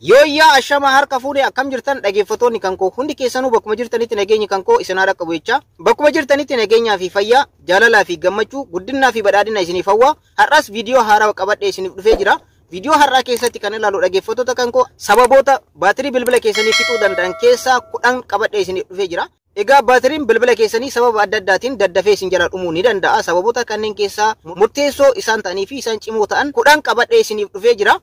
Yooyyaa, ashama harka fuudhee, akkam jirtan dhaggeeffattoonni kan koo hundi keessanuu? Bakkuma jirtanitti nageenyi kan koo isin haa qabu jecha, bakkuma jirtanitti nageenyaa fi fayyaa, jaalalaa fi gammachuu, guddinaa fi badhaadhina isiniif hawwa. Har'as viidiyoo haaraa qabadhee isiniif dhufee jira. Viidiyoo har'aa keessatti kan ilaalu, dhaggeeffattoota kan koo, sababoota baatirii bilbila keessanii fixuu danda'an keessaa 10 qabadhee isiniif dhufee jira. Egaa baatiriin bilbila keessanii sababa adda addaatiin daddafee isin jalaa dhumuu ni danda'a. Sababoota kanneen keessaa murteessoo isaan ta'anii fi isaan cimoo ta'an 10 qabadhee isiniif dhufee jira.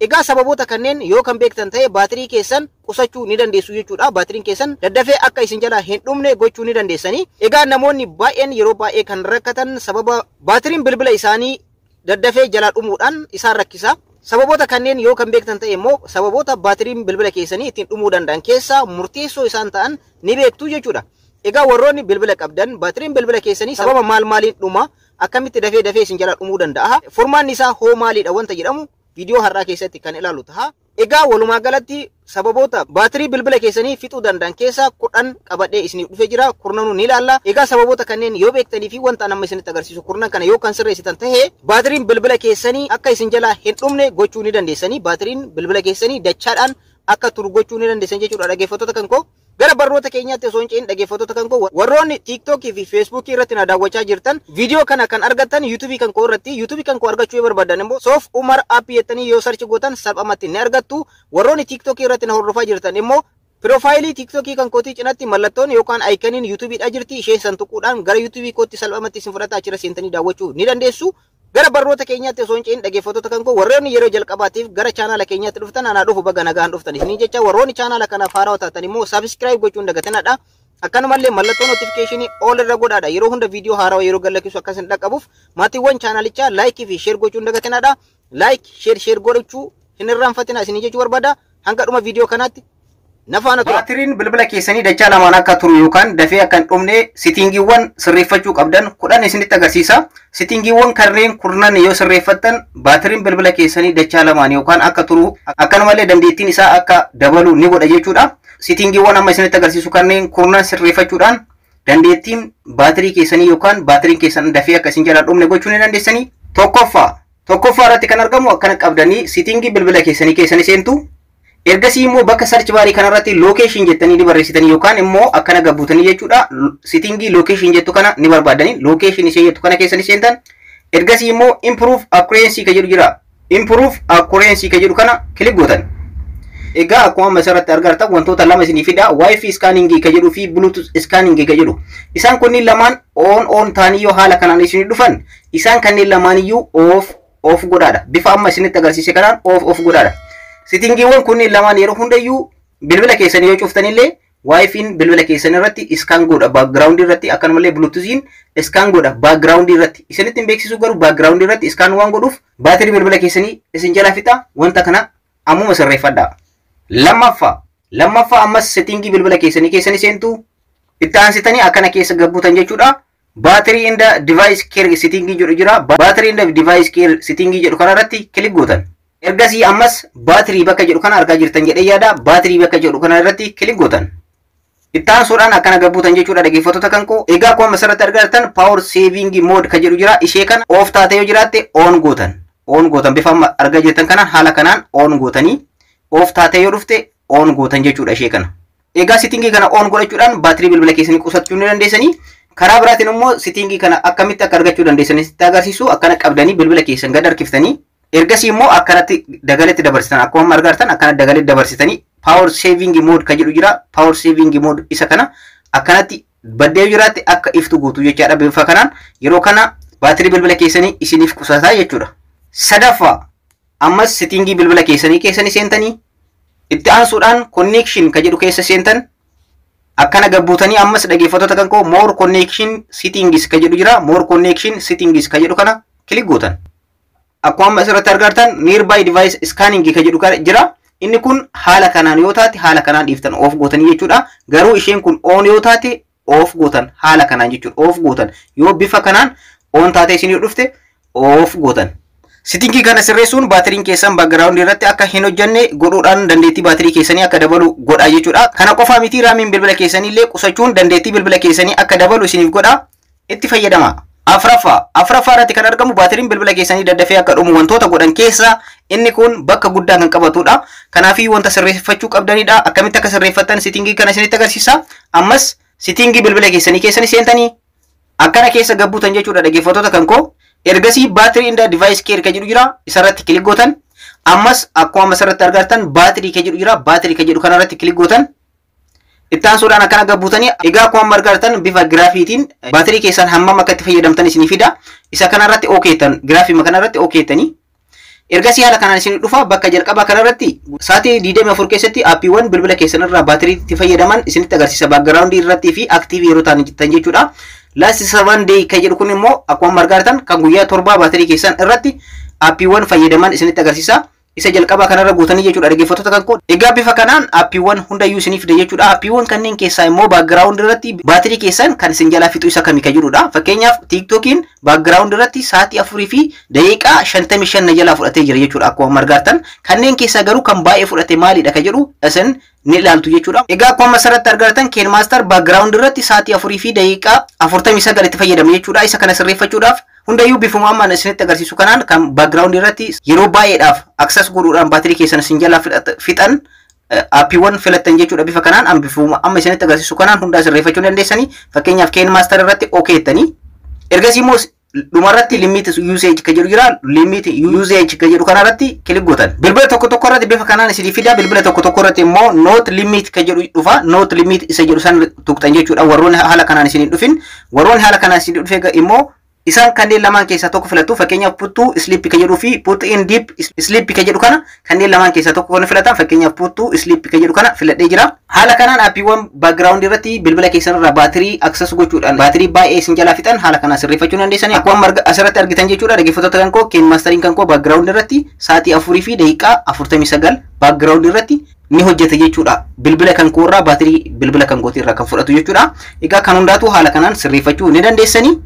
Egaa sababoota kanneen yoo kan beektan ta'e, baatirii keessan qusachuu ni dandeessu jechuudha. Baatiriin keessan daddafee akka isin jalaa hin dhumne gochuu ni dandeessanii. Egaa namoonni baay'een yeroo baay'ee kan rakkatan sababa baatiriin bilbila isaanii daddafee jalaa dhumuudhaan isaan rakkisa. Sababoota kanneen yoo kan beektan ta'e immoo, sababoota baatiriin bilbila keessanii ittiin dhumuu danda'an keessaa murteessoo isaan ta'an ni beektu jechuudha. Egaa warroonni bilbila qabdan, baatiriin bilbila keessanii sababa maal maaliin dhuma, akkamitti dafee dafee isin jalaa dhumuu danda'a, furmaanni isaa hoo maalidha wanta jedhamu viidiyoo har'aa keessatti kan ilaalu ta'a. Egaa walumaa galatti sababoota baatirii bilbila keessanii fixuu danda'an keessaa 10 qabadhee isiniif dhufee jira. Kurnanuu ni ilaalla. Egaa sababoota kanneen yoo beektanii fi wanta amma isinitti agarsiisu kurnan kana yoo kan sirreessitan ta'e, baatiriin bilbila keessanii akka isin jalaa hin dhumne gochuu ni dandeessanii. Baatiriin bilbila keessanii dachaadhaan akka turu gochuu ni dandeessan jechuudha, dhaggeeffattoota kan koo. Gara barnoota keenyaatti osoo hin ce'in, dhaggeeffattoota kan koo, warroonni TikTokii fi Facebookii irratti na daawwachaa jirtan, viidiyoo kana kan argattan YouTubeii kan koo irratti. YouTubeii kan koo argachuu yoo barbaadan immoo Soof Umar App jettanii yoo search gootan salphumatti ni argattu. Warroonni TikTokii irratti na hordofaa jirtan immoo profileii TikTokii kan kootii cinatti mallattoon yookaan iconiin YouTubeiidha jirti. Ishee san tuquudhaan gara YouTubeii kootti salphumatti isin fudhata, achirra seentanii daawwachuu ni dandeessu. Gara barnoota keenyaatti osoo hin ce'in, dhaggeeffattoota kan koo, warroonni yeroo jalqabaatiif gara chaanaala keenyaatti dhuftan, anaa dhufu, baga nagaan dhuftan isinii jecha. Warroonni chaanaala kanaaf haarawaa taatan immoo subscribe gochuun dagatinadha. Akkanumallee mallattoo notificationii all irra godhaadha. Yeroo hunda viidiyoo haarawaa yeroo gadlakkisu akkasin dhaqqabuuf, maatiiwwan chaanaalichaa likeii fi share gochuun dagatinadha. Like, share, share godhachuu hin irraanfatina isinii jechuu barbaada. Hanga dhuma viidiyoo kanaatti na faana tura. Baatiriin bilbila keessanii dachaa lamaan akka turu yookaan dafee akka hin dhumne settingiiwwan sirreeffachuu qabdan 10 isinitti agarsiisa. Settingiiwwan kanneen kurnan yoo sirreeffattan, baatiriin bilbila keessanii dachaa lamaan yookaan akka turu, akkanumallee dandeettiin isaa akka dabalu ni godha jechuudha. Settingiiwwan amma isinitti agarsiisu kanneen kurnan sirreeffachuudhaan dandeettiin baatirii keessanii yookaan baatiriin keessan dafee akka isin jalaa dhumne gochuu ni dandeessanii. Tokkoffaa irratti kan argamu, akkana qabdanii settingii bilbila keessanii keessanii seentu. Ergasii immoo bakka search barii kanarratti location jettanii ni barreessitanii yookaan immoo akkana gabbuutanii jechuudha. Settingii location jettu kana ni barbaadanii, location ishee jettu kana keessanii seentan. Ergasii immoo improve accuracy ka jedhu jira. Improve accuracy ka jedhu kana click gootan. Egaa akkuma amma asirratti argartan wantoota lama isinii fida: Wi-Fi scanning ka jedhuu fi Bluetooth scanning ka jedhu. Isaan kunniin lamaan on on ta'anii yoo haala kanaan isinii dhufan, isaan kanneen lamaan iyyuu off off godhaadha. Bifa amma isinitti agarsiise kanaan off off godhaadha. Settingiiwwan kunneen lamaan yeroo hundayyuu bilbila keessanii yoo cuftanillee Wi-Fiin bilbila keessan irratti scan godha background irratti, akkanumallee Bluetoothiin scan godha background irratti. Isinitti hin beeksisu, garuu background irratti scan waan godhuuf baatirii bilbila keessanii isin jalaa fixa. Wanta kana ammuma sirreeffadha. Lammaffaa, ammas settingii bilbila keessanii keessanii seentu, itti aansitanii akkana keessa gabbuutan jechuudha. Battery and device care settingii jedhu jira. Battery and device care settingii jedhu kanarratti click gootan. Ergasii ammas baatirii bakka jedhu kana argaa jirtan jedhee yaada. Baatirii bakka jedhu kana irratti click gootan. Itti aansuudhaan akkana gabbuutan jechuudha, dhaggeeffattoota kan koo. Egaa akkuma asirratti argattan power saving mode ka jedhu jira. Ishee kana off taatee yoo jiraatte on gootan. On gootan, bifa amma argaa jirtan kanaan haala kanaan on gootanii, off taatee yoo dhufte on gootan jechuudha ishee kana. Egaa settingii kana on godhachuudhaan baatirii bilbila keessanii qusachuu ni dandeessanii. Karaa biraatiin immoo settingii kana akkamitti akka argachuu dandeessanii sitti agarsiisu. Akkana qabdanii bilbila keessan gad harkiftanii, ergasii immoo akkanatti dagaletti dabarsitan. Akkuma amma argartan akkana dagaletti dabarsitanii power saving mode ka jedhu jira. Power saving mode isa kana akkanatti baddee jiraatte akka iftu gootu jechaadha. Bifa kanaan yeroo kana baatirii bilbila keessanii isiniif qusataa jechuudha. Sadaffaa, ammas settingii bilbila keessanii keessanii seentanii, itti aansuudhaan connection ka jedhu keessa seentan. Akkana gabbuutanii ammas, dhaggeeffattoota kan koo, more connection settings ka jedhu jira. More connection settings ka jedhu kana click gootan. Akkuma amma asirratti argartan nearby device scanning ka jedhu jira. Inni kun haala kanaan yoo taate haala kanaan dhiiftan, off gootanii jechuudha. Garuu isheen kun on yoo taate off gootan haala kanaan jechuudha. Off gootan, yoo bifa kanaan on taate isinii dhufte off gootan. Settingii kana sirreessuun baatiriin keessan backgroundii irratti akka hin hojjenne godhuudhaan dandeettii baatirii keessanii akka dabalu godha jechuudha. Kana qofaa miti, RAMiin bilbila keessanii illee qusachuun dandeettii bilbila keessanii akka dabalu isiniif godha. Itti fayyadama. Afraffaa irratti kan argamu, baatiriin bilbila keessanii daddafee akka dhumu wantoota godhan keessaa Inni kun bakka guddaa kan qabatudha. Kanaafii wanta sirreeffachuu qabdanidha. Akkamitti akka sirreeffattan settingii kana isinitti agarsiisa. Ammas settingii bilbila keessanii keessanii seentanii akkana keessa gabbuutan jechuudha, dhaggeeffattoota kan koo. Ergasii battery and device care kan jedhu jira. Isarratti click gootan. Ammas akkuma asirratti argattan battery kan jedhu jira. Battery kan jedhu kanarratti click gootan. Itti aansuudhaan akkana gabbuutanii, egaa akkuma argattan bifa giraafiitiin baatirii keessan hammam akka itti fayyadamtan isinii fida. Isa kanarratti okeettan, giraafii kanarratti okeettanii. Ergasii haala kanaan isin dhufa. Bakka jalqabaa kanarratti sa'aatii 24 keessatti aappiiwwan bilbila keessan irraa baatirii itti fayyadaman isinitti agarsiisa, backgroundii irrattii fi active yeroo ta'an jettan jechuudha. Last 7 day kan jedhu kun immoo akkuma argattan kan guyyaa 7 baatirii keessan irratti aappiiwwan fayyadaman isinitti agarsiisa. Isa jalqabaa kanarra guutanii jechuudha, dhaggeeffattoota kan koo. Egaa bifa kanaan aappiiwwan hundayyuu isiniif fida jechuudha. Aappiiwwan kanneen keessaa immoo background irratti baatirii keessan kan isin jalaa fixu isa kami kan jedhudha. Fakkeenyaaf, TikTokiin background irratti sa'aatii 4:55 na jalaa fudhatee jira jechuudha akkuma argattan. Kanneen keessaa garuu kan baay'ee fudhate maalidha kan jedhu isin ni ilaaltu jechuudha. Egaa akkuma asirratti argattan KineMaster background irratti sa'aatii 4:49 itti fayyadame jechuudha. Isa kana sirreeffachuudhaaf hundayyuu bifuma ammaan isinitti agarsiisu kanaan kan background irratti yeroo baay'eedhaaf access godhuudhaan baatirii keessan isin jalaa fixan aappiiwwan filattan jechuudha. Bifa kanaan bifuma amma isinitti agarsiisu kanaan hundaa sirreeffachuu dandeessanii. Fakkeenyaaf, KineMaster irratti okay jettanii, ergasii immoo dhumarratti limit usage kan jedhu jira. Limit usage kan jedhu kanarratti click gootan. Bilbila tokko tokko irratti bifa kanaan isinii fida. Bilbila tokko tokko irratti immoo not limit kan jedhu dhufa. Not limit isa jedhu san tuqxan jechuudha warroonni haala kanaan isinii dhufin. Warroonni haala kanaan isinii dhufe immoo isaan kanneen lamaan keessaa tokko filatu. Fakkeenyaaf, put to sleep kan jedhuu fi put in deep sleep kan jedhu kana kanneen lamaan keessaa tokko kan filatan. Fakkeenyaaf, put to sleep kan jedhu kana filadhee jira. Haala kanaan aappiiwwan background irratti bilbila keessan irraa baatirii access gochuudhaan baatirii baay'ee isin jalaa fixan haala kanaan sirreeffachuu dandeessanii. Akkuma asirratti argitan jechuudha, dhaggeeffattoota kan koo, KineMasteriin kan koo background irratti sa'aatii 4:49 background irratti ni hojjeta jechuudha. Bilbila kan koorraa baatirii bilbila kan kootii irraa kan fudhatu jechuudha. Egaa kan hundaatu haala kanaan sirreeffachuu ni dandeessanii.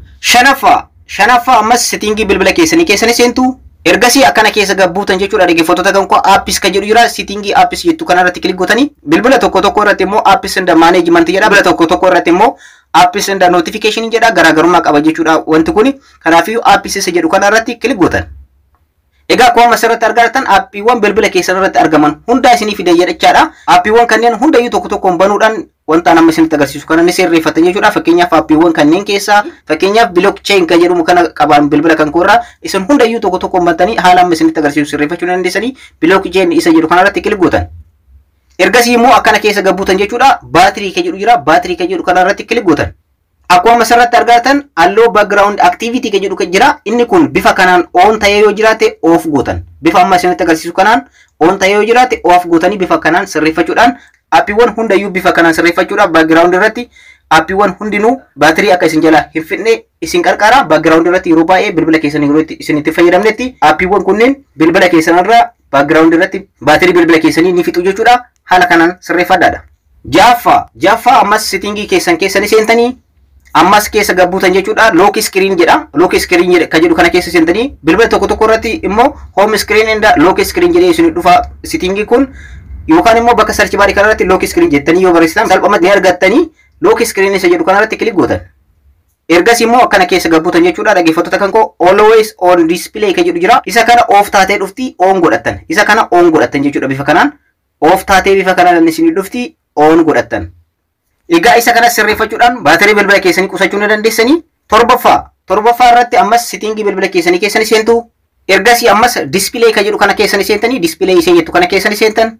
Shanaffaa, ammas settingii bilbila keessanii keessanii seentu. Ergasii akkana keessa gabbuutan jechuudha, dhaggeeffattoota kan koo. Apps kan jedhu jira. Settingii apps jettu kanarratti click gootanii, bilbila tokko tokko irratti immoo apps and management jedha, bilbila tokko tokko irratti immoo apps and notification jedha. Garaagarummaa qaba jechuudha wanti kuni. Kanaafiyyuu apps isa jedhu kanarratti click gootan. Egaa akkuma asirratti argattan aappiiwwan bilbila keessan irratti argaman hundaa isinii fida jechaadha. Aappiiwwan kanneen hundayyuu tokko tokkoon banuudhaan wanta nama isinitti agarsiisu kana ni sirreeffatan jechuudha. Fakkeenyaaf, aappiiwwan kanneen keessaa, fakkeenyaaf, blockchain kan jedhamu kana qabaan bilbila kan koorraa, isin hundayyuu tokko tokkoon bantanii haala amma isinitti agarsiisu sirreeffachuu dandeessanii. Blockchain isa jedhu kanarratti click gootan. Ergasii immoo akkana keessa gabbuutan jechuudha. Battery kan jedhu jira. Battery kan jedhu kanarratti click gootan. Akkuma asirratti argatan allow background activity kan jedhu jira. Inni kun bifa kanaan on ta'ee yoo jiraate off gootan. Bifa amma isinitti agarsiisu kanaan on ta'ee yoo jiraate off gootanii, bifa kanaan sirreeffachuudhaan aappiiwwan hundayyuu bifa kanaan sirreeffachuudhaan background irratti aappiiwwan hundinuu baatirii akka isin jalaa hin fixne isin qarqara. Background irratti yeroo baay'ee bilbila keessan yeroo isin itti fayyadamnetti aappiiwwan kunneen bilbila keessan irraa background irratti baatirii bilbila keessanii ni fixu jechuudha. Haala kanaan sirreeffadhaadha. Jaaffaa, ammas settingii keessan keessanii seentanii, ammas keessa gabbuutan jechuudha. Lock screen jedha. Lock screen kan jedhu kana keessa seentanii, bilbila tokko tokko irratti immoo home screen and lock screen jedhee isin dhufa settingii kun, yookaan immoo bakka search barii kanarratti lock screen jettanii yoo barreessitan salphumatti ni argattanii. Lock screen isa jedhu kanarratti click gootan. Ergas immoo akkana keessa gabbuutan jechuudha, dhaggeeffattoota kan koo. Always on display kan jedhu jira. Isa kana off taatee dhufti, on godhattan. Isa kana on godhattan jechuudha. Bifa kanaan off taatee bifa kanaan isin dhufti, on godhattan. Egaa isa kana sirreeffachuudhaan baatirii bilbila keessanii qusachuu ni dandeessanii. Torbaffaa irratti ammas settingii bilbila keessanii keessanii seentu. Ergasii ammas display kan jedhu kana keessanii seentanii, display ishee jettu kana keessanii seentan.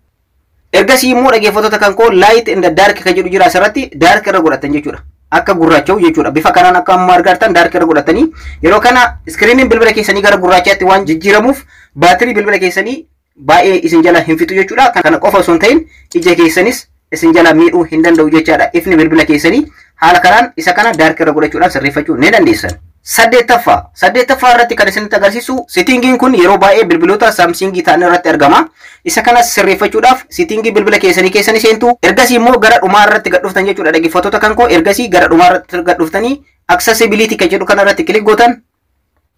Ergasii immoo, dhaggeeffattoota kan koo, light and dark kan jedhu jira. Asirratti dark irra godhatan jechuudha. Akka gurraacha'u jechuudha. Bifa kanaan akka amma argattan dark irra godhatanii, yeroo kana iskiriiniin bilbila keessanii gara gurraachaatti waan jijjiiramuuf baatirii bilbila keessanii baay'ee isin jala hin fixu jechuudha. Kana qofa osoo hin ta'in ija keessanis isin jala miidhuu hin danda'u jechaadha. Ifni bilbila keessanii haala kanaan isa kana dark irra godhachuudhaan sirreeffachuu ni dandeessan. Saddeettaffaa irratti kan isinitti agarsiisu, settingiin kun yeroo baay'ee bilbiloota Samsungii ta'an irratti argama. Isa kana sirreeffachuudhaaf settingii bilbila keessanii keessanii seentu. Ergasii immoo gara dhumaa irratti gad dhuftan jechuudha, dhaggeeffattoota kan koo. Ergasii gara dhumaa irratti gad dhuftanii accessibility kan jedhu kana irratti click gootan.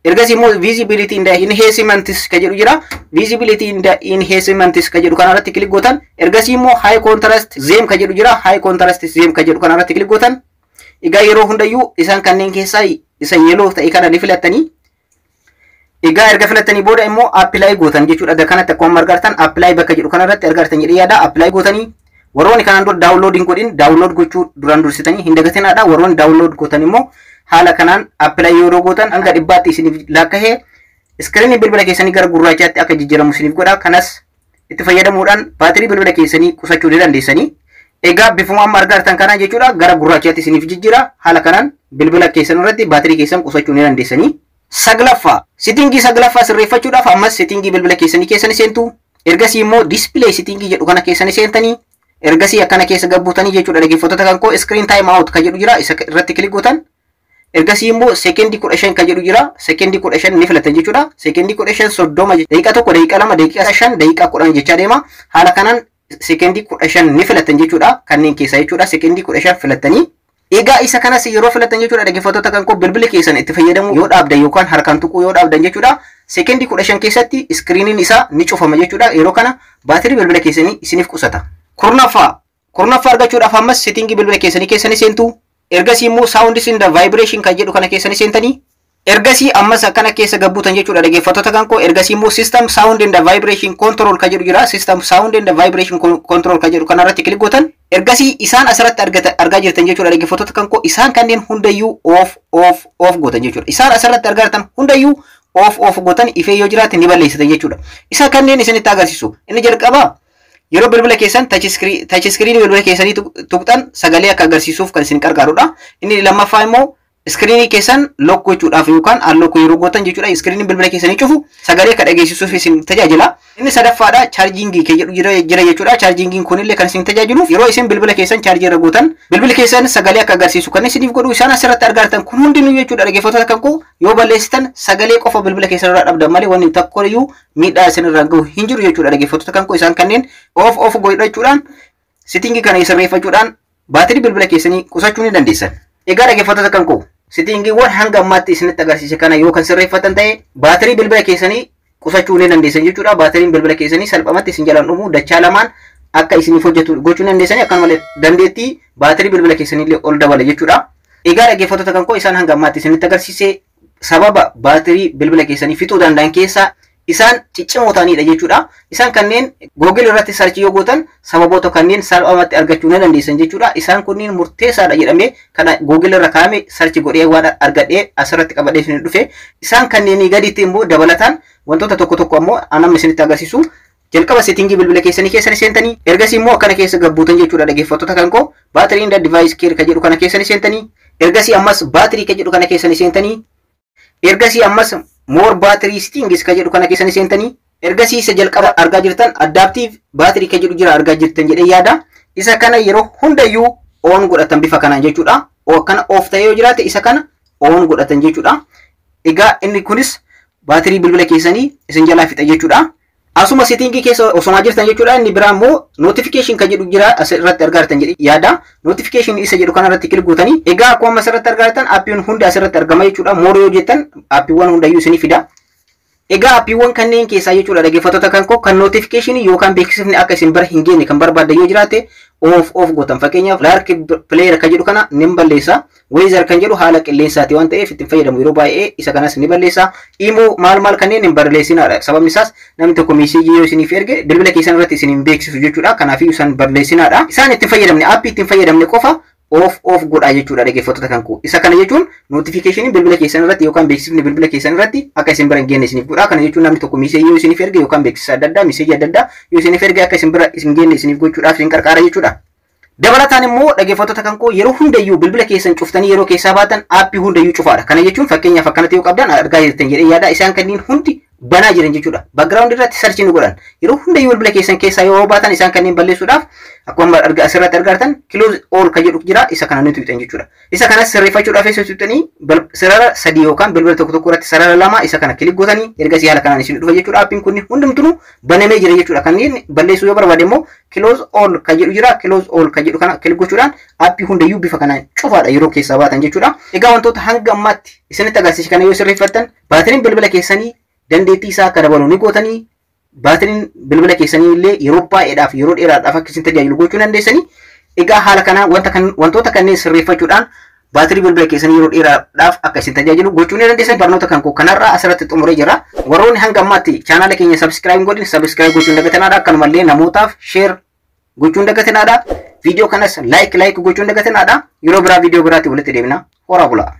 Ergasii immoo visibility and enhancements kan jedhu jira. Visibility and enhancements kan jedhu kana irratti click gootan. Ergasii immoo high contrast theme kan jedhu jira. High contrast theme kan jedhu kana irratti click gootan. Egaa yeroo hundayyuu isaan kanneen keessaa isa yellow ta'e kana ni filattanii. Egaa erga filattanii booda immoo apply gootan jechuudha. Kanatti akkuma argartan apply bakka jedhu kanarratti argartan jedhee yaada. Apply gootanii, warroonni kanaan dura download hin godhin download gochuu duraan dursitanii hin dagatinaadha. Warroonni download gootan immoo haala kanaan apply yeroo gootan hanga 100tti isiniif laakkahee iskiriinii bilbila keessanii gara gurraachaatti akka jijjiiramu isiniif godha. Kanas itti fayyadamuudhaan baatirii bilbila keessanii qusachuu ni dandeessanii. Egaa bifuma amma argartan kanaan jechuudha, gara gurraachaatti isiniif jijjiira. Haala kanaan bilbila keessan irratti baatirii keessan qusachuu ni dandeessanii. Saglaffaa, settingii saglaffaa sirreeffachuudhaaf ammas settingii bilbila keessanii keessanii seentu. Ergasii immoo display settingii jedhu kana keessanii seentanii, ergasii akkana keessa gabbuutanii jechuudha, dhaggeeffattoota kan koo, screen time out kan jedhu jira, isa irratti click gootan. Ergasii immoo seekendii 15 kan jedhu jira, seekendii 15 ni filatan jechuudha. Seekendii 15, 30, daqiiqaa 1, daqiiqaa 2, daqiiqaa 5, daqiiqaa 10 jechaa deema. Haala kanaan seekendii 15 ni filatan jechuudha, kanneen keessaa jechuudha, seekendii 15 filatanii. Egaa isa kanas yeroo filatan jechuudha, dhaggeeffattoota kan koo, bilbila keessan itti fayyadamu yoo dhaabdan yookaan harkaan tuquu yoo dhaabdan jechuudha, seekendii 15 keessatti iskiriiniin isaa ni cufama jechuudha. Yeroo kana baatirii bilbila keessanii isiniif qusata. Kurnaffaa argachuudhaaf ammas settingii bilbila keessanii keessanii seentu. Ergasii immoo sounds and vibration kan jedhu kana keessanii seentanii. Ergasii ammas akkana keessa gabbuutan jechuudha, dhaggeeffattoota kan koo. Ergasii immoo system sound and vibration control kan jedhu jira. System sound and vibration control kan jedhu kanarratti click gootan. Ergasii isaan asirratti argaa jirtan jechuudha, dhaggeeffattoota kan koo, isaan kanneen hundayyuu off, off, off gootan jechuudha. Isaan asirratti argaa jirtan hundayyuu off, off gootan, ifee yoo jiraate ni balleessitan jechuudha. Isa kanneen isinitti agarsiisu. Inni jalqabaa yeroo bilbila keessan touch screenii bilbila keessanii tuqxan sagalee akka agarsiisuuf kan isin gargaarudha. Inni lammaffaa immoo iskiriinii keessan lock gochuudhaaf yookaan unlock yeroo gootan jechuudha, iskiriiniin bilbila keessanii cufu sagalee akka dhageessisuuf isin tajaajila. Inni sadaffaadha, chargingii kan jedhu jira jechuudha. Chargingiin kunillee kan isin tajaajiluuf yeroo isin bilbila keessan chaarjii irra gootan bilbila keessan sagalee akka agarsiisu kan isiniif godhu. Isaan asirratti argartan kun hundinuu jechuudha, dhaggeeffattoota kan koo, yoo balleessitan sagalee qofa bilbila keessan irraa dhabdan malee wanni tokko iyyuu miidhaa isin irraan gahu hin jiru jechuudha. Dhaggeeffattoota kan koo, isaan kanneen off, off godhachuudhaan, settingii kana sirreeffachuudhaan baatirii bilbila keessanii qusachuu ni dandeessan. Egaa dhaggeeffattoota kan koo, settingiiwwan hanga ammaatti isinitti agarsiise kana yoo kan sirreeffatan ta'e baatirii bilbila keessanii qusachuu ni dandeessan jechuudha. Baatiriin bilbila keessanii salphumatti isin jalaan dhumu dachaa lamaan akka isiniif hojjetu gochuu ni dandeessanii, akkanumallee dandeettii baatirii bilbila keessanii illee ol dabala jechuudha. Egaa dhaggeeffattoota kan koo, isaan hanga ammaatti isinitti agarsiise sababa baatirii bilbila keessanii fixuu danda'an keessaa isaan ciccimoo ta'anidha jechuudha. Isaan kanneen Google irratti search yoo gootan sababoota kanneen salphumatti argachuu ni dandeessan jechuudha. Isaan kunniin murteessaadha jedhamee kana Google irra kaa'ame search godhee waan argadhee asirratti qabadhee isin dhufe. Isaan kanneenii gaditti immoo dabalataan wantoota tokko tokko ammoo anamma isinitti agarsiisu. Jalqaba settingii bilbila keessanii keessanii seentanii, ergasii immoo akkana keessa gabbuutan jechuudha, dhaggeeffattoota kan koo, battery and device care kan jedhu kana keessanii seentanii, ergasii ammas battery kan jedhu kana keessanii seentanii, ergasii ammas more battery settings kan jedhu kana keessanii seentanii, ergasii isa jalqaba argaa jirtan adaptive battery kan jedhu jira, argaa jirtan jedhee yaada. Isa kana yeroo hundayyuu on godhatan bifa kanaan jechuudha. Akkana off ta'ee yoo jiraate isa kana on godhatan jechuudha. Egaa inni kunis baatirii bilbila keessanii isin jalaa fixa jechuudha. Asuma settingii keessa osoo jirtan jechuudha, inni biraa immoo notification kan jedhu jira, asirratti argaa jirtan jedhee yaada. Notification isa jedhu kanarratti click gootanii, egaa akkuma asirratti argaa jirtan appiin hundi asirratti argama jechuudha. More yoo jettan appiiwwan hundayyuu isinii fida. Egaa appiiwwan kanneen keessaa jechuudha, dhaggeeffattoota kan koo, kan notification yookaan beeksifni akka isin bira hin geenye kan barbaaddan yoo jiraate off, off gootan. Fakkeenyaaf Lark Player kan jedhu kana ni balleessa. Weather kan jedhu haala qilleensaati waan ta'eef ittiin fayyadamu yeroo baay'ee, isa kanas ni balleessa. Imo maal maal kanneen hin balleessinaadha. Sababni isaas namni tokko meeseejii yoo isiniif erge bilbila keessan irratti isin hin beeksisu jechuudha. Kanaafuu isaan balleessinaadha. Isaan ittiin fayyadamne, aappii ittiin fayyadamne qofa off, off godhaa jechuudha, dhaggeeffattoota kan koo. Isa kana jechuun notificationiin bilbila keessan irratti yookaan beeksifni bilbila keessan irratti akka isin bira hin geenye isiniif godha. Kana jechuun namni tokko meeseejii yoo isiniif erge yookaan beeksisa adda addaa, meeseejii adda addaa yoo isiniif erge akka isin bira isin geenye isiniif gochuudhaaf isin qarqaara jechuudha. Dabalataan immoo dhaggeeffattoota kan koo, yeroo hundayyuu bilbila keessan cuftanii yeroo keessaa baatan aappii hundayyuu cufaadha. Kana jechuun fakkeenyaaf akkanatti yoo qabdan, argaa jirtan jedhee yaada, isaan kanneen hundi banaa jiran jechuudha. Background irratti search ni godhan. Yeroo hundayyuu bilbila keessan keessaa yoo baatan isaan kanneen balleessuudhaaf akkuma asirratti argartan close all kan jedhu jira, isa kana ni tuqxan jechuudha. Isa kanas sirreeffachuudhaaf eessa tuqxanii? Sarara sadii yookaan bilbila tokko tokko irratti sarara lama, isa kana click gootanii ergasii haala kanaan isin dhufa jechuudha. Aappiin kun hundumtuu banamee jira jechuudha. Kanneen balleessuu yoo barbaade immoo close all kan jedhu jira. Close all kan jedhu kana click gochuudhaan aappii hundayyuu bifa kanaan cufaadha yeroo keessaa baatan jechuudha. Egaa wantoota hanga ammaatti isinitti agarsiise kana yoo sirreeffattan baatiriin bilbila keessanii dandeettii isaa akka dabalu ni gootanii, baatiriin bilbila keessanii illee yeroo baay'eedhaaf, yeroo dheeraadhaaf akka isin tajaajilu gochuu dandeessanii. Egaa haala kanaan wanta kan wantoota kanneen sirreeffachuudhaan Baatirii bilbila keessanii yeroo dheeraadhaaf akka isin tajaajilu gochuu ni dandeessan. Barnoota kan koo kanarraa asirratti xumuree jira. Warroonni hanga ammaatti chaanaala keenya subscribe godhin, subscribe gochuun dagatanaadha. Akkanumallee namootaaf share gochuun dagatanaadha. Viidiyoo kanas like like gochuun dagatanaadha. Yeroo biraa viidiyoo biraatti walitti deebina. Horaa bulaa.